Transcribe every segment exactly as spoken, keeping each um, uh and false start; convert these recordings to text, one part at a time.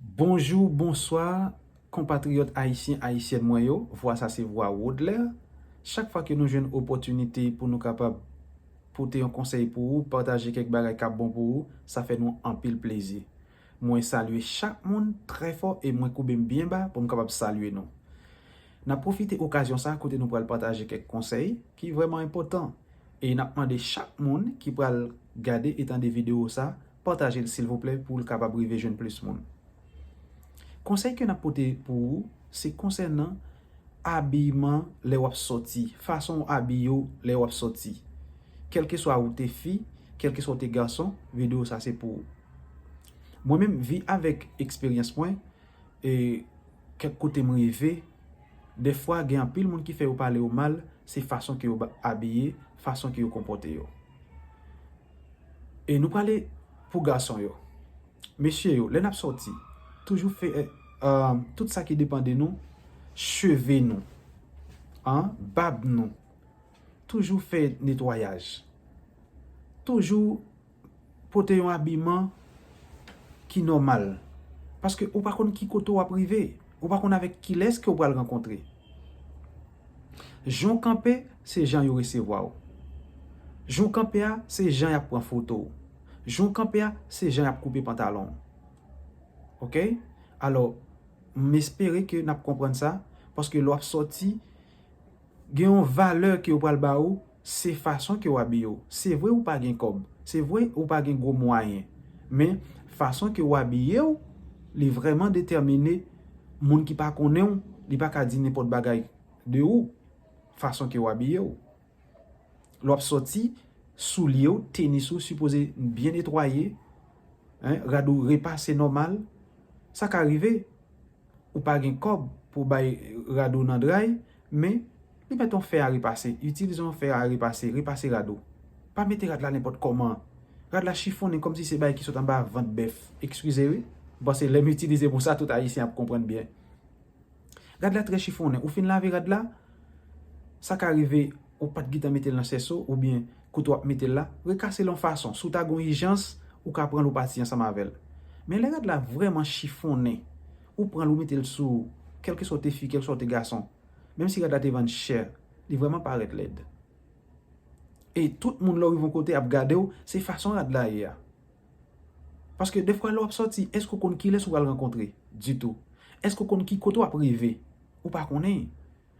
Bonjou, bonswa, konpatriyòt ayisyen, ayisyèn mwen yo. Vwa sa se vwa Rodler. Chak fwa ke nou jwenn opòtinite pou nou kapab pote yon konsèy pou ou, pataje kèk bagay k ap bon pou ou, sa fè nou anpil plezi. Mwen salye chak moun trè fò e mwen koube m byen ba pou m kapab salye nou. N ap pwofite okazyon sa kote nou pral pataje kèk konsèy ki vrèman enpòtan. E n ap mande chak moun ki pral gade e tande videyo sa, pataje l silvouplè pou l kapab rive jwenn plis moun. Konsèy ke n ap pote pou ou, se konsènan abiman lè w ap sòti, fason w abiye w lè w ap sòti. Kèlkeswa ou te fi, kèlkeswa ou te gason, videyo sa se pou ou. Mwen menm, vi avèk eksperyans mwen, e kèk kote m rive, dèfwa gen anpil moun ki fè yo pale yo mal, se fason ke yo ba- abiye, fason ke yo konpòte yo. E nou prale pou gason yo. Mesye yo, lè n ap sòti, toujou fè eh, eh, tout sa ki depann de nou, cheve nou, an, bab nou, toujou fè netwayaj. Toujou pote yon abiman ki nòmal. Paske ou pa konn ki kote w ap rive. Ou pa konn avèk kilès ke w pral rankontre. Jan w kanpe, se jan yo resevwa w. Jan w kanpe a, se jan y ap pran foto w. Jan w kanpe a, se jan y ap koupe pantalon w. Oke? Alò, m espere ke n ap konprann sa, paske lè w ap sòti, gen yon valè ke yo pral ba ou, se fason ke w abiye w. Se vre ou pa gen kòb, se vre ou pa gen gwo mwayen, men fason ke w abiye w, li vrèman detèmine. Moun ki pa konnen w, li pa ka di nenpòt bagay de ou, fason ke w abiye w. Lè w ap sòti, soulye w, tenis ou sipoze byen netwaye, en, rad ou repase nòmal. Sa ka rive, ou pa gen kòb pou bay rad ou nan dray, men li mèt yon fè a repase. Itilize yon fè a repase, repase rad ou. Pa mete rad la nenpòt kòman. Rad la chifonnen kòmsi se bagay ki sot anba vant bèf. Ekskize wi. M panse lè m itilize mo sa, tout Ayisyen ap konprann byen. Rad la trè chifonnen. Ou fin lave rad la, sa ka rive ou pa t gentan mete l nan chèso oubyen kote w ap mete l la, rekase l yon fason. Si w ta gen yon ijans, ou ka pran l ou pati ansanm avè l. Men lè rad la vrèman chifonnen, ou pran l ou mete l sou ou, kèlkeswa w te fi, kèlkeswa w te gason, menm si rad la te vann chè, li vrèman parèt lèd. E tout moun lè w rive yon kote ap gade w, se fason rad la ye a. Paske defwa lè w ap sòti, èske w konn kilès ou pral rankontre? Ditou. Èske w konn ki kote w ap rive? Ou pa konnen.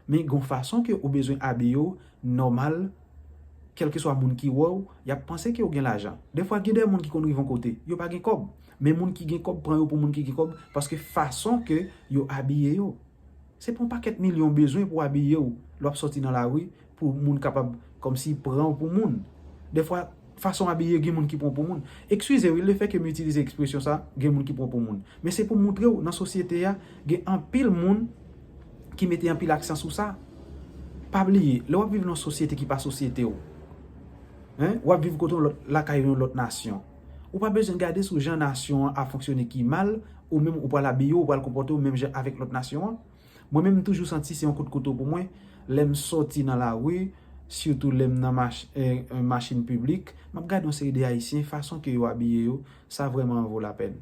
Men gon fason ke ou bezwen abiye w nòmal, kèlkeswa moun ki wè w, y ap panse ke w gen lajan. Defwa gen de moun ki konn rive yon kote, yo pa gen kòb. Men moun ki gen kòb pran yo pou moun ki gen kòb, paske fason ke yo abiye yo. Se pa yon pakèt milyon w bezwen pou abiye w lè w ap sòti nan lari pou moun kapab kòmsi pran w pou moun. Defwa, fason w abiye, gen moun ki pran w pou moun. Ekskize wi, lefètke m itilize ekspresyon sa, gen moun ki pran w pou moun. Men se pou m montre w, nan sosyete a, gen anpil moun ki mete anpil aksan sou sa. Pa bliye, lè w ap viv nan yon sosyete ki pa sosyete w, en, w ap viv kote yon lòt, lakay yon lòt nasyon, ou pa bezwen gade sou jan nasyon an ap fonksyone ki mal, ou menm ou pral abiye w, ou pral konpòte w menm jan avèk lòt nasyon an. Mwen menm, m toujou santi se yon kout kouto pou mwen. Lè m sòti nan lari, sitou lè m nan mach, eh, eh, machin piblik, m ap gade yon seri de Ayisyen, fason ke yo abiye yo, sa vrèman vo lapèn.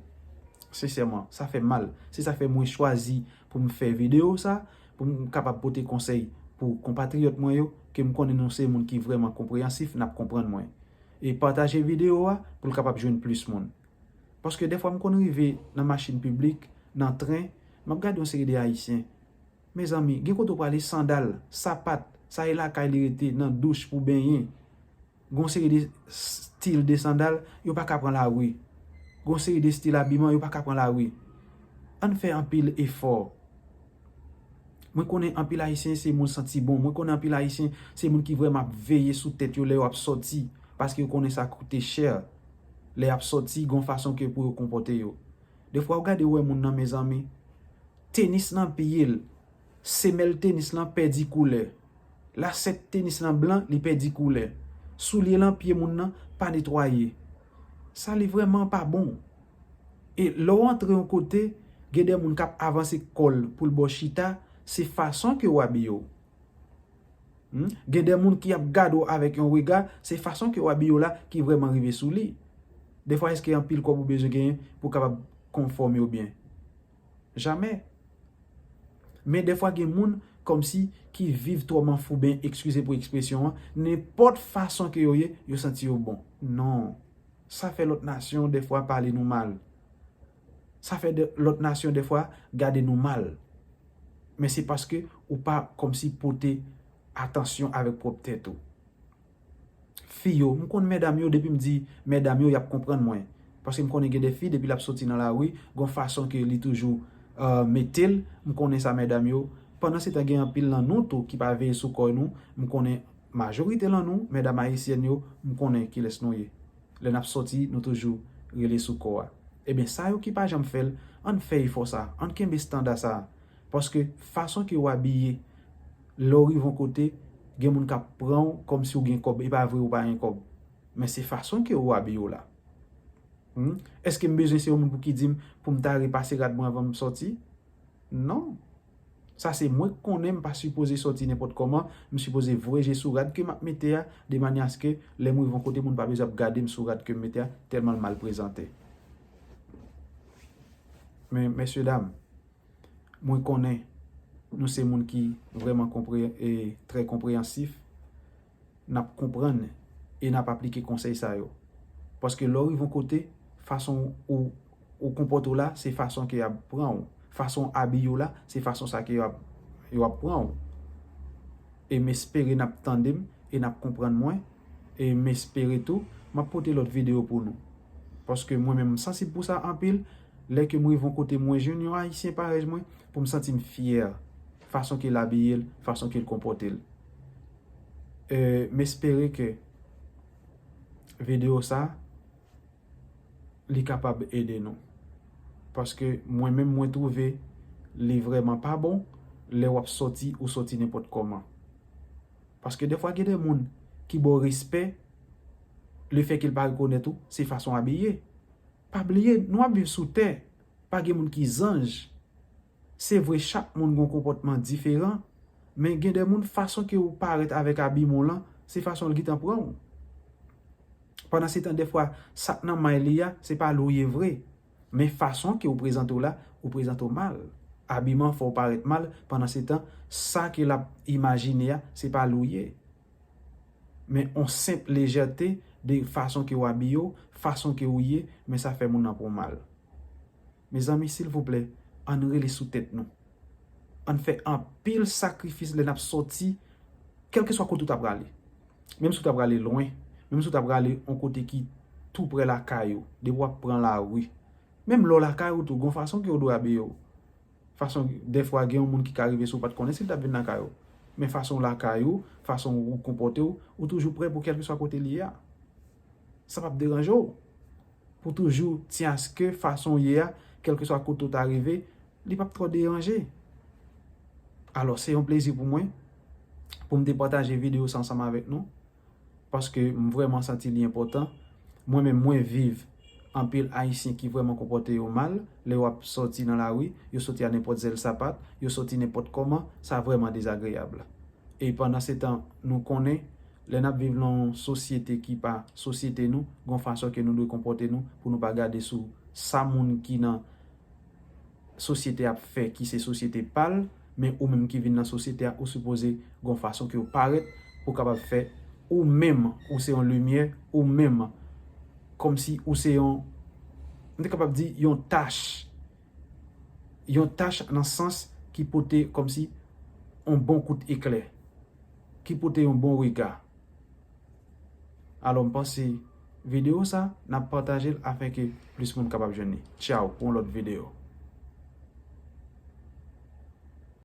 Sensèman, sa fè m mal. Se sa k fè mwen chwazi pou m fè videyo sa, pou m kapab pote konsèy pou konpatriyòt mwen yo, ke m konnen nou se moun ki vrèman konpreyansif, n ap konprann mwen. E pataje videyo a pou l kapab jwenn plis moun. Paske dèfwa m konn rive nan machin piblik, nan tren, m ap gade yon seri de Ayisyen. Mezanmi, gen kote w prale, sandal, sapat, sa e lakay li rete, nan douch pou benyen. Gon seri de stil de sandal, yo pa ka pran lari. Gon seri de stil abiman, yo pa ka pran lari. Ann fè anpil efò. Mwen konnen anpil Ayisyen se moun santi bon. Mwen konnen anpil Ayisyen se moun ki vrèman ap veye sou tèt yo lè yo ap sòti. Paske yo konnen sa koute chè. Lè y ap sòti, gon fason ke pou yo konpòte yo. Defwa, ou gade, ou wè moun nan, mezanmi, tenis nan pye l, semèl tenis lan pèdi koulè. Lasèt tenis lan blan, li pèdi koulè. Soulye lan pye moun nan pa netwaye. Sa li vrèman pa bon. E lè w antre yon kote, gen de moun k ap avanse kò l pou l ba w chita, se fason ke w abiye w. Hmm? Gen de moun ki ap gade w avèk yon rega, se fason ke w abiye w la ki vrèman rive sou li. Defwa, èske anpil kòb ou bezwen genyen pou w kapab konfòme w byen? Jamè. Men dèfwa gen moun kòmsi ki viv twò manfouben, eskize pou ekspresyon an, nenpòt fason ke yo ye, yo santi yo bon. Non. Sa fè lòt nasyon dèfwa pale nou mal. Sa fè de, lòt nasyon dèfwa gade nou mal. Men se paske ou pa kòmsi pote atansyon avèk pwòp tèt ou. Fi yo, m konn medam yo, depi m di medam yo, y ap konprann mwen. Paske m konnen gen de fi, depi l ap soti nan lari, gon fason ke li toujou, euh, mete l, m konnen sa medam yo. Pandan se tan gen anpil nan nou tou ki pa veye sou kò nou, m konnen majorite nan nou, medam ayisyèn yo, m konnen kilès nou ye. Lè n ap soti, nou toujou rele sou kò a. Ebyen, sa yo ki pa janm fè l, ann fè efò sa, ann kenbe estanda sa. Paske fason ke w abiye, lè w rive yon kote, gen moun k ap pran w kòmsi w gen kòb. E pa vre, ou pa gen kòb. Men se fason ke w abiye w la. Hmm? Èske m bezwen se yon moun pou ki di m pou m ta repase rad mwen anvan m soti? Non. Sa se mwen k konnen m pa sipoze sòti nenpòt kòman, m sipoze voye je sou rad ke m ap mete a, de manyè aske lè m rive yon kote moun pa bezwen ap gade m sou rad ke m mete a, tèlman l mal prezante. Men, mesye dam, mwen konnen nou se moun ki vrèman konpre-, e trè konpreyansif. N ap konprann e n ap aplike konsèy sa yo. Paske lè w rive yon kote, fason ou, ou konpòte w la, se fason ke y ap pran w. Fason w abiye w la, se fason sa ke y ap, yo ap pran w. E m espere n ap tande m e n ap konprann mwen. E m espere tou, m ap pote lòt videyo pou nou. Paske mwen menm, m sansib pou sa anpil. Lè ke m rive yon kote, mwen jwenn yon Ayisyen parèy mwen, pou m santi m fyè. Fason ke l abiye l, fason ke l konpòte l. E, m espere ke videyo sa, li kapab ede nou. Paske mwen menm, mwen twouve li vrèman pa bon lè w ap sòti, ou sòti nenpòt kòman. Paske dèfwa gen de moun ki ba w respè, lefètke l pa rekonèt ou, se fason w abiye. Pa bliye, nou ap viv sou tè. Pa gen moun ki zanj. Se vre, chak moun gen yon konpòtman diferan, men gen de moun, fason ke ou parèt avèk abiman w lan, se fason l gentan pran w. Pandan se tan, dèfwa, sa k nan may li a, se pa li w ye vre. Men fason ke ou prezante w la, ou prezante w mal. Abiman fè w parèt mal, pandan se tan, sa ke l ap imajine a, se pa li w ye. Men on senp lejète de fason ke w abiye w, fason ke ou ye, men sa fè moun nan pran w mal. Mezanmi, silvouplè, ann rele sou tèt nou. Ann fè anpil sakrifis lè n ap sòti, kèlkeswa kote w ta prale. Menm si w ta prale lwen, menm si w ta prale yon kote ki tou prè lakay ou, depi w ap pran lari. Menm lè w lakay ou tou, gon fason ke w dwe abiye w. Fason, dèfwa, gen yon moun ki ka rive si w pa t konnen si l t ap vin lakay ou. Men fason w lakay ou, fason ou konpòte w, ou toujou prè pou kèlkeswa kote l ye a. Sa p ap deranje w. Pou toujou tyen aske fason w ye a, kèlkeswa kote w ta rive, li p ap twò deranje. Alò, se yon plezi pou mwen, pou m te pataje videyo sa ansanm avèk nou. Paske m vrèman santi li enpòtan. Mwen menm, mwen viv anpil Ayisyen ki vrèman konpòte yo mal lè yo ap sòti nan lari, yo sòti a nenpòt zèl sapat, yo sòti nenpòt kòman, sa vrèman dezagreyab. E pandan se tan, nou konnen, lè n ap viv nan yon sosyete ki pa sosyete nou, gon fason ke nou dwe konpòte nou pou nou pa gade sou sa moun ki nan sosyete ap fè ki se sosyete pa l, men ou menm ki vin nan sosyete a, ou sipoze gon fason ke w parèt pou w kapab fè ou menm, ou se yon limyè, ou menm, kòmsi ou se yon, m te kapab di yon tach, yon tach nan sans ki pote kòmsi yon bon kout eklè, ki pote yon bon rega. Alò, m panse videyo sa, n ap pataje l afenke plis moun kapab jwenn li. Tchaw, pou yon lòt videyo.